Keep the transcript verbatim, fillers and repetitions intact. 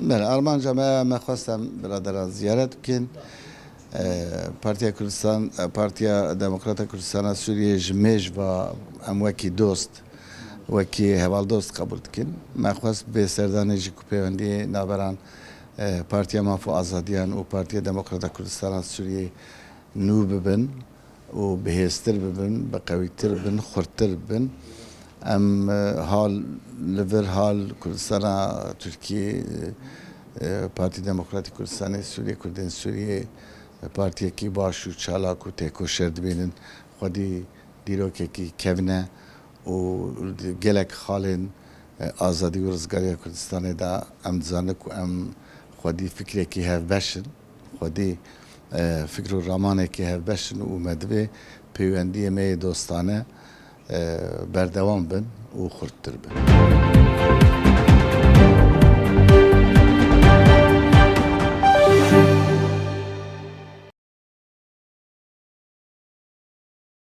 Belê, armanca me, me xwest em biraderan ziyaret bikin. E, Partiya Kurdistan, e, Partiya Demokrata Kurdistana Sûriyê ji mêj ve em wekî dost, wekî hevaldost qebûl dikin. Me xwest bê serdanê jî ku pêwendiyê naveran, e, Partiya Maf û Azadiyan û Partiya Demokrata Kurdistana Sûriyê nû bibin û bihêztir bibin, bi qewîtir bin, xurttir bin. Em, e, hal li vir hal Kurdistana Tirkiyê, e, Partî Demokratîk Kurdistanê Sûriyê, Kurdên Sûriyê, e, partiyekî baş û çalak û têkoşer dibînin. Xwedî dîrokekî kevn e û di gelek xalên, e, azadî û rizgariya Kurdistanê de em dizanin ku em xwedî fikrekî hevbeş in. Xwedî, e, fikr û ramanekî hevbeş in û me divê pêwendiyê me yê dostane, e, berdewam bin û xurttir bin.